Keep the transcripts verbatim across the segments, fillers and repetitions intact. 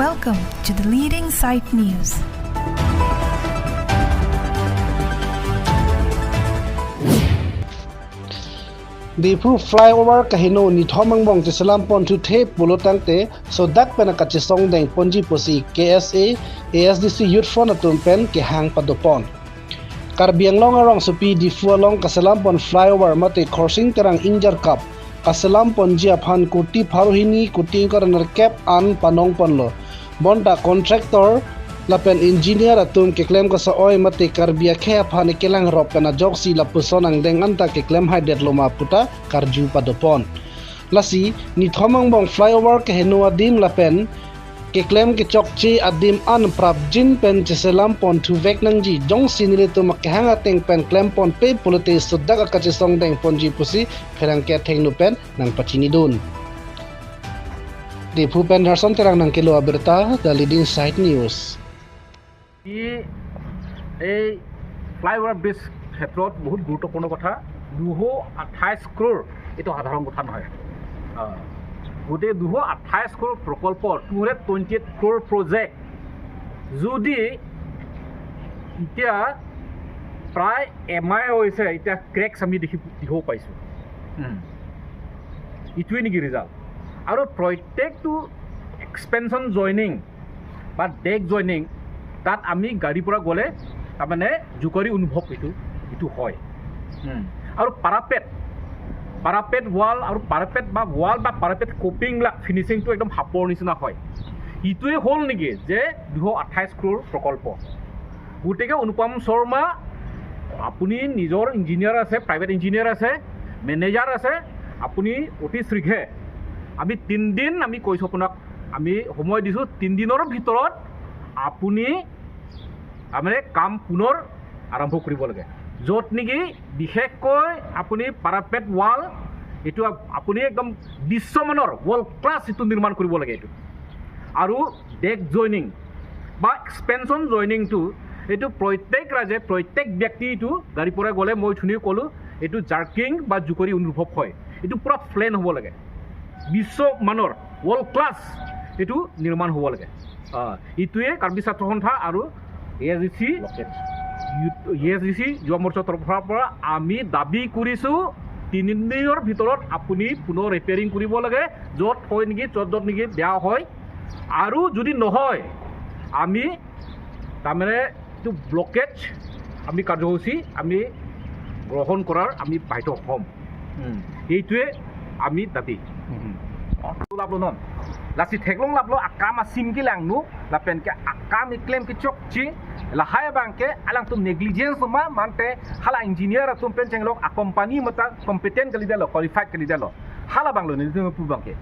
Welcome to the leading site news. Diphu flyover kaheno nithom angbong cheselam pon thuthe pulo tangte sodak pen akachesong deng ponji pusi K S A, A S D C Youth Front atum pen kehang padopon. Karbi Anglong arongsopi Diphu along kaselam pon flyover mate Khorsing Terang Ingjarkap kaselam ponji aphan kuti pharo hini kuti ingkoi ra nerkep an panong ponlo. Bonta contractor lapen engineer atum keklem kasa-oi mate Karbi akhei aphan kelang rop pen ajoksi lapuson angdeng anta keklem haidetlo ma puta karju padopon. Lasi nithom angbong flyover kaheno adim lapen keklem kechokche adim an prapjin pen cheselam pon thuvek nangji, jongsi nelitum akehang ateng pen klem ponpe pulote sodak akachesong deng ponji pusi pherangke athengno pen nangpachinidun. Diphu pen Harson Terang nangkelo abirta, The Leading Site News. ই এই flyover bridge ক্ষেত্ৰত বহুত গুৰুত্বপূৰ্ণ কথা। দুশ আঠাইছ ক্ৰ'ৰ, এইটো সাধাৰণ কথা নহয়। আহ, গতিকে দুশ আঠাইছ ক্ৰ'ৰ প্ৰকল্প, টু হাণ্ড্ৰেড টুৱেণ্টি এইট ক্ৰ'ৰ প্ৰজেক্ট যদি এতিয়া প্ৰায় এমাহ হৈছে, এতিয়া ক্ৰেকছ আমি দেখি দেখিব পাইছোঁ। উম। এইটোৱে নেকি ৰিজাল্ট? আৰু প্ৰত্যেকটো এক্সপেনশ্যন জইনিং বা ডেক জইনিং, তাত আমি গাড়ীৰ পৰা গ'লে তাৰমানে জুকাৰি অনুভৱ এইটো, এইটো হয়। উম। আৰু পাৰাপেট, পাৰাপেট ৱাল আৰু পাৰাপেট বা ৱাল বা পাৰাপেট কোপিংবিলাক ফিনিচিংটো একদম সাপৰ নিচিনা হয়। এইটোৱে হ'ল নেকি যে দুশ আঠাইছ ক্ৰ'ৰ প্ৰকল্প? গতিকে অনুপম শৰ্মা, আপুনি নিজৰ ইঞ্জিনিয়াৰ আছে, প্ৰাইভেট ইঞ্জিনিয়াৰ আছে, মেনেজাৰ আছে, আপুনি অতি শীঘ্ৰে, আমি তিনিদিন আমি কৈছোঁ আপোনাক, আমি সময় দিছোঁ, তিনিদিনৰ ভিতৰত আপুনি তাৰমানে কাম পুনৰ আৰম্ভ কৰিব লাগে। য'ত নেকি বিশেষকৈ আপুনি পাৰাপেট ৱাল, এইটো আপ-, আপুনি একদম বিশ্বমানৰ ৱৰ্ল্ড ক্লাছ এইটো নিৰ্মাণ কৰিব লাগে এইটো। আৰু ডেক জইনিং বা এক্সপেনশ্যন জইনিংটো, এইটো প্ৰত্যেক ৰাইজে, প্ৰত্যেক ব্যক্তি এইটো গাড়ীৰ পৰা গ'লে মই ধুনীয়া ক'লোঁ, এইটো জাৰ্কিং বা জুকাৰি অনুভৱ হয়। এইটো পূৰা প্লেন হ'ব লাগে, বিশ্বমানৰ ৱৰ্ল্ড ক্লাছ এইটো নিৰ্মাণ হ'ব লাগে। আহ, এইটোৱে কাৰ্বি ছাত্ৰ সন্থা আৰু এ এছ ডি চি, এ এছ ডি চি যুৱ মৰ্চাৰ তৰফৰ পৰা আমি দাবী কৰিছোঁ, তিনিদিনৰ ভিতৰত আপুনি পুনৰ ৰিপেয়াৰিং কৰিব লাগে, য'ত হয় নেকি, য'ত য'ত নেকি বেয়া হয়। আৰু যদি নহয়, আমি তাৰমানে এইটো ব্লকেজ আমি কাৰ্যসূচী আমি গ্ৰহণ কৰাৰ আমি বাধ্য হ'ম। উম। এইটোৱে আমি দাবী। উম। Laplo non. Lasi theklong laplo akam asim kelangno, lapen ke akam keklem kechokche, lahai abang ke alangtum negligence ma, mante hala engineer atum pen chenglok a company mate competent kalidetlo, qualified kalidetlo. Halabanglo nelitum pu abang ke.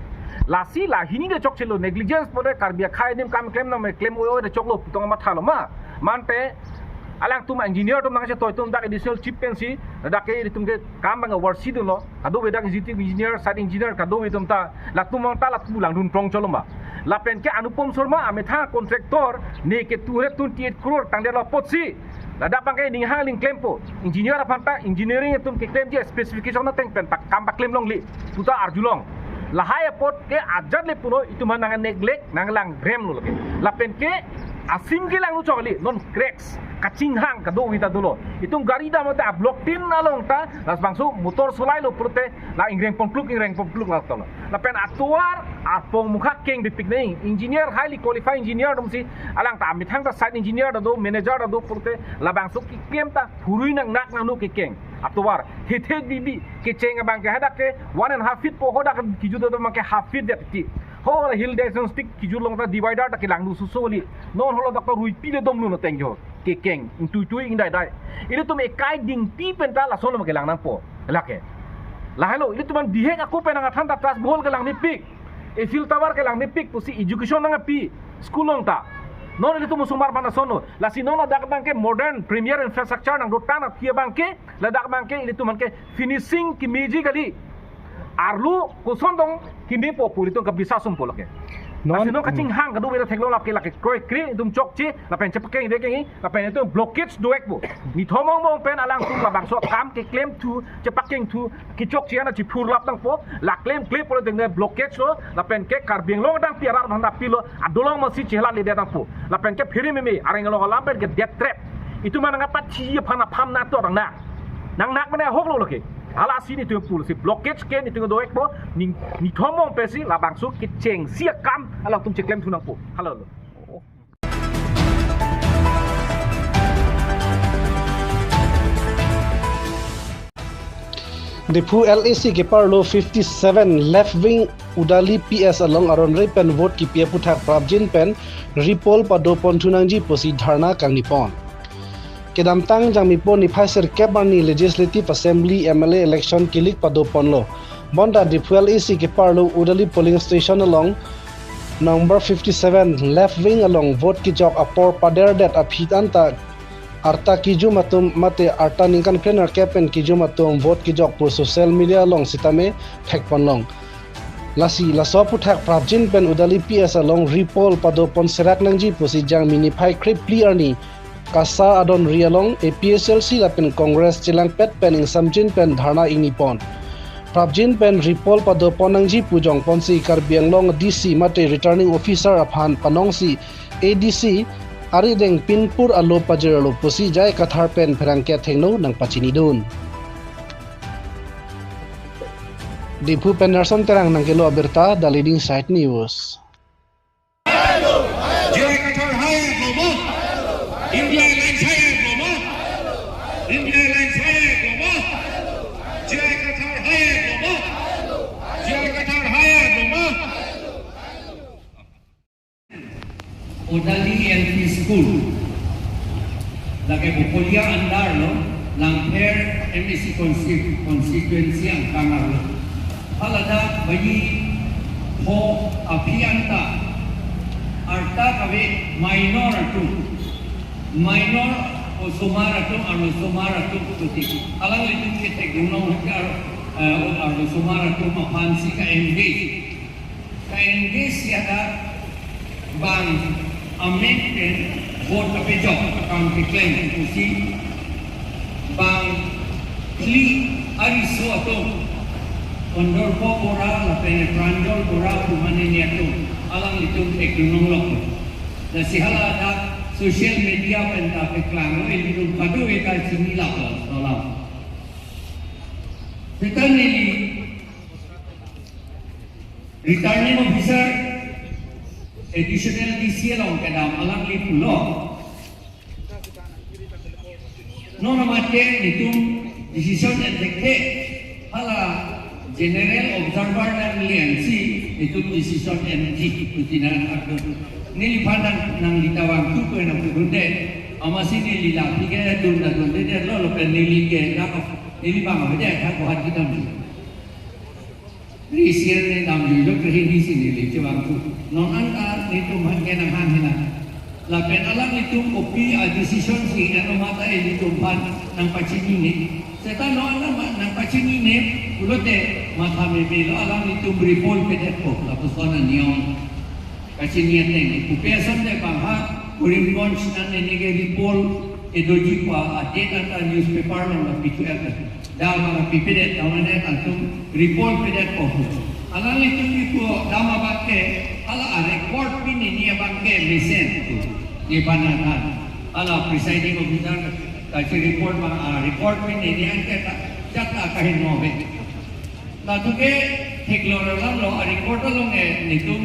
Lasi lahini de chokchelo, negligence pore Karbi akhei adim kam klem nang klem oi oi de choklo putong mathalo ma. Mante alangtum engineer atum nangchetoitum dak additional chief pensi, dak ke ilitum ke kam abang oversee dunlo. Kadokave dak executive engineer, site engineer kadokave atum ta, latum ta latum langdun prong cholo ma. Lapen ke Anupam Sharma amethang contractor ne ke two hundred twenty-eight crore tangdetlo apotsi, ladak abang ke ninghang aling klempo. Engineer aphan ta engineering atum keklemji specification ateng pen ta kam paklem longle puta arjulong. Lahai apot ke ajat le pulo, itum aphan nang neglect, nang langremlo lake. Lapen ke asim kelangno chokle, non cracks, kachinghang kadokave ta dolo. Itum gari damlote a block tin along ta, labangso motor solailo pulote la ingreng ponpluk, ingreng ponpluk la tolo. Lapen atovar apong mukha keng dipik nai, engineer, highly qualified engineer atumsi, alang ta amethang ta site engineer ta do, manager ta do pulote, labangso keklem ta phurui nangnak nangno kekeng. Atovar hethe didi kecheng abang ke hadak ke one and half feet po, hadak kijut do abang ke half feet det ti. Ho la hill diagnostic kijut along ta divider ta kelang du suso li. Non holo dak ta ruipi le domlo na tengjo. Kekeng, ingtuitui ingdaidai. Ilitum ekai dingti pen ta lason lo kelang nangpo. Lake. Lahelo, ilitum an bihek ako pen nang athan ta trust bohol kelang mepik. Eiffel Tower kelang mepik pusi education nangpi school along ta. Non ilitum osomar aphan asonlo. Lasi non ladak abang ke modern premier infrastructure nangdotan aphi abang ke, ladak abang ke ilitum aphan ke finishing kemeji kali. Arlo koson dong kemepo pu ilitum kabisas umpo lake. Non, lasi non kachinghang kadokave ta theklong lap ke lake kroikre itum chokche, lapen chepakeng vek ke ngi, lapen itum blockage do-ekpo. Nithom angbong pen alangtum labangso akam keklem thu, chepakeng thu, kechokche ana chiphurlap nangpo, la klemkle pulote ne blockage lo, lapen ke Karbi Anglong adang pi arat aphan ta pilo, adolong masi chehelatledet nangpo. Lapen ke phere meme, areng along alam pen ke death trap. Itum anang apat chi aphan apham na to nang na. Nang nak mane ahok lo lake. Halasi nelitum pulo si blockage ke nelitum do-ekpo, ning nithom angbong pensi labangso kechengsi akam alangtum cheklem thu nangpo. Halo lo. Diphu L A C keparlo fifty seven Left Wing Udali P S along aron rei pen vote kipi aputhak prapjin pen repoll padopon thu nangji pusi dharna kangni pon. Kedamtang Jangmipo niphai sirkep arni Legislative Assembly M L A election kilik padoponlo. Bonta Diphu L A C keparlo Udali polling station along number fifty seven Left Wing along vote kejok apor paderdet aphi anta arta kejum atum mate arta ningkan phli nerkep pen kejum atum vote kejok pu social media along sitame thekponlong. Lasi laso aputhak prapjin pen Udali P S along repoll padopon serak nangji pusi Jangmi niphai krephli arni KASA adon ri along A P H L C lapen Congress chelangpet pen ingsamjin pen dharna ingni pon. Prapjin pen repoll padopon nangji pu jongponsi Karbi Anglong D C mate Returning Officer aphan panongsi A D C arideng pinpur alo pajirlo pusi J I Kathar pen pherangke athengno nangpachinidun. Diphu pen Nelson Terang nangkelo abirta, The Leading Side News. J I Kathar hai lomo. India Alliance hai lomo. India Alliance hai lomo. J I Kathar hai lomo. J I Kathar hai lomo. Udali L P School. Lake Bokolia under lo, Langpher M A C consti-, constituency angkang arlo. Haladak bayi pho aphi anta arta kave minor atum. Minor osomar atum, arlosomar atum kuti. Alanglitum ke theklong hekar, eh, arlosomar atum aphansi ka-engage. Ka-engage si hadak bang amen pen vote kapejok akam keklem pusi bang phli ariso atum, Kondorpo Bora lapen Pranjal Bora pu mane ni atum, alanglitum theklong lok. Lasi haladak social media pen ta peklang, ilitum kadokave ta chinilap lo, salam. Seta neli Returning Officer, Additional D C along kedam alangli pulo. Non amat ke nelitum decision en thekthe, hala general observer nangliansi nelitum decision enji pusi nang akdo. Neliphan nang, nangli ta vangthu pu nangpudunde. Amatsi neli la aphi ke dun ta dundedetlo, lapen neli ke na, neli bang avedet ha kohat kedam. Risian ne damjuilo ke Hindi si neli chevangthu. Non anta nelitum aphan ke nanghang hena. Lapen alanglitum kopi a-decision si eno mata ilitum aphan nangpachinine. Seta non anta ma-, nangpachinine pulote matha meme lo, alanglitum repoll pedetpo, lapuson aniyom. Kachini ateng, pu pen asonte bang ha, Karimganj nang neli ke repoll kedoji pu a-date anta newspaper along lapi thu-et. Dam abang pipedet, damane latum repoll pedetpo pu. Alanglitum ipu dam abang ke, hala a-record pin neli abang ke mesen pu. Nephan nangthan. Hala presiding officer kachi-record abang a-record pin neli an ke ta, jat ta kahin nove. Latum ke theklong alam lo, a-record along ke nelitum,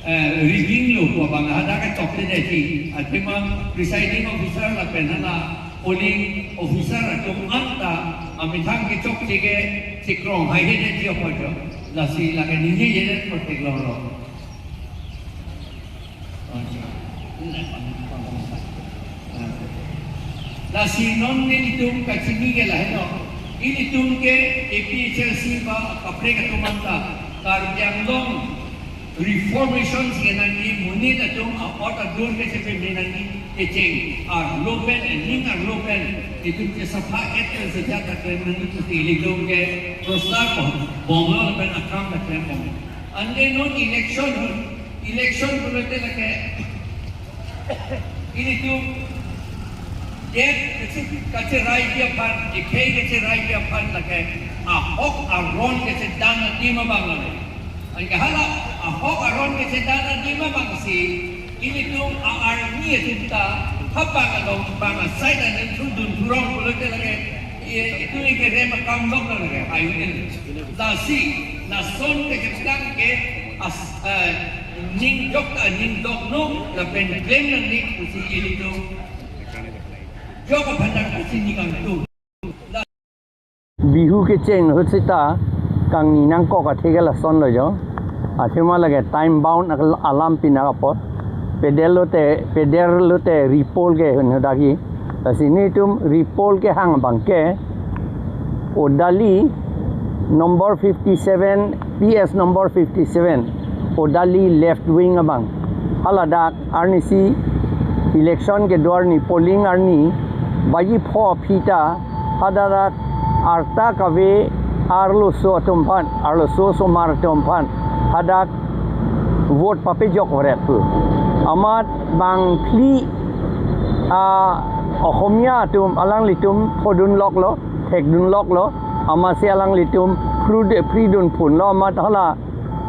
eh, rigging lo pu abang hadak ke tokte dei. Athema presiding officer lapen hala polling officer atum anta amethang kechokche ke chekrong haihedet ji apot jo. Lasi lake ningjejedetpo theklong lo. Lasi non nelitum kachini ke lahelo. Ilitum ke A P H L C ba kaprek atum anta Karbi Anglong reformation si nangji, monit atum apot adun ke chepe nangji, kecheng arlo pen, ening arlo pen itum ke sapha et pen sejak ta klem nangji pusi ilitum ke prosar ko bomlo pen akam ta klembom. Ante non election Election pulote lake ilitum det kache-, kacheraipi aphan, ekhei kacheraipi aphan lake ahok aron kachedan adim abang lake. Anke hala ahok aron kachedan adim abangsi ilitum a-army atum ta ha bang along bang asai ta nen thudun thurong pulote lake, e, itum ekerem akam lok lake, ayun. Lasi lason kacheplang ke as, eh, ningjok ta ningdok no lapen klem nangji pusi ilitum jok aphan ta kachini kangtung. Bihu kecheng ahut seta kangni nangkok athe ke lasonlo jo. Athema lake time bound akal-, alam pinak apot. Pedel lote, pedel lote repol ke hun hodaki. Lasi nelitum repol kehang abang ke Odali number fifty-seven, P S number fifty-seven, Odali left wing abang. Haladak arnisi election kedo arni, polling arni, baji pho aphi ta, hadak arta kave arloso atum aphan, arloso osomar atum aphan, hadak vote papejok varet pu. Amat bang phli, ah, Ohomia atum alanglitum phodun loklo, thekdun loklo, amatsi alanglitum phrude-, phridun phunlo, amat hala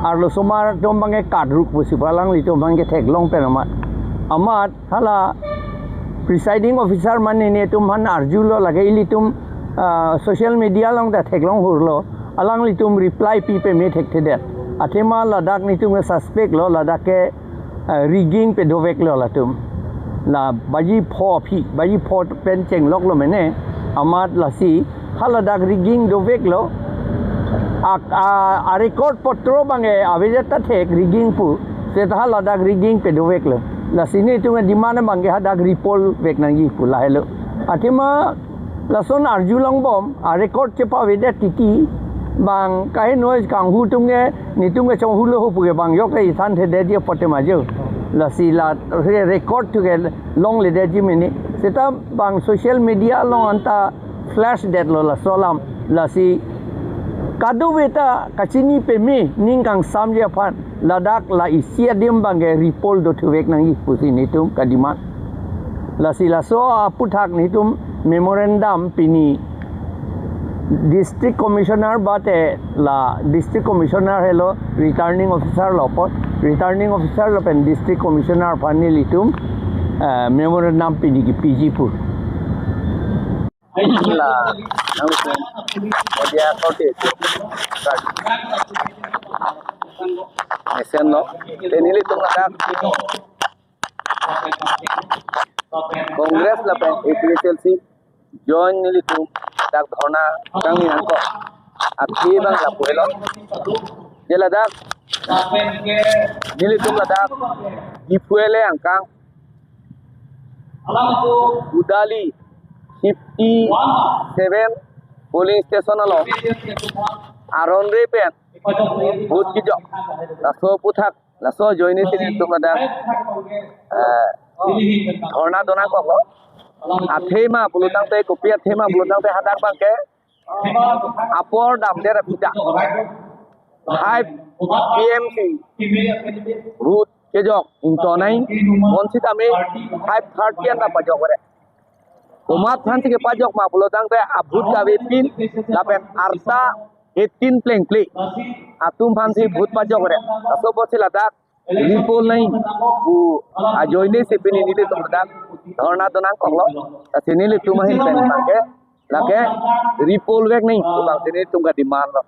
arloso osomar atum abang ke kadruk pusi pu alanglitum abang ke theklong pen amat. Amat hala presiding officer mane netum aphan arjulo lake ilitum, ah, social media along ta theklong hurlo, alanglitum reply pi peme thekthedet. Athema ladak netum ke suspect lo, ladak ke, ah, rigging pedoveklo latum. La baji pho aphi, baji pho pen chengloklo mene, amat lasi haladak rigging doveklo. A, a, a record potro abang ke avedet ta thek rigging pu. Seta haladak rigging pedoveklo. Lasi netum demand abang ke hadak repol vek nangji pu lahelo. Athema lason arjulongbom, a record chepavedet titi, bang kaheno kanghu atum ke, netum ke chonghulo ho pu ke bang yok ke ithan thedetji apot tema jo. Lasi la re-, record atum ke longledetji mene. Seta bang social media along anta flash detlo laso alam. Lasi kadokave ta kachini peme ning kangsamji aphan ladak la isi adim abang ke repol dothuvek nangji pusi netum kademand. Lasi laso aphuthak netum memorandum pini District Commissioner bate la District Commissioner helo returning officer lo apot, returning officer lapen District Commissioner aphan nelitum, eh, memorandum pini kepiji pu. La, nang media korte. Mesenlo. Te nelitum ladak Congress lapen A P H L C join nelitum dak dhorna kangni nangkok. Athe abang lapu helo. Je ladak nelitum ladak Diphu L A angkang Odali fifty seven polling station along aron re pen vote kejok. Laso aphuthak, laso ajoine si nelitum ladak, eh, dhorna donangkoklo. Athema pulotangte, kopi athema pulotangte hadak abang ke apor damdet aphi ta five T M C vote kejok ingtonai, bonsitame five thirty anta pajok ore. Komat aphansi kepajok ma pulotangte a vote kavepin lapen arta eighteen plengple atum aphansi vote pajok ore. Laso apotsi ladak repol nangji pu ajoine si pini nelitum ladak dhorna donangkoklo. Lasi nelitum ahin pen abang ke lake repol vek nangji pu abangsi nelitum kademand lo.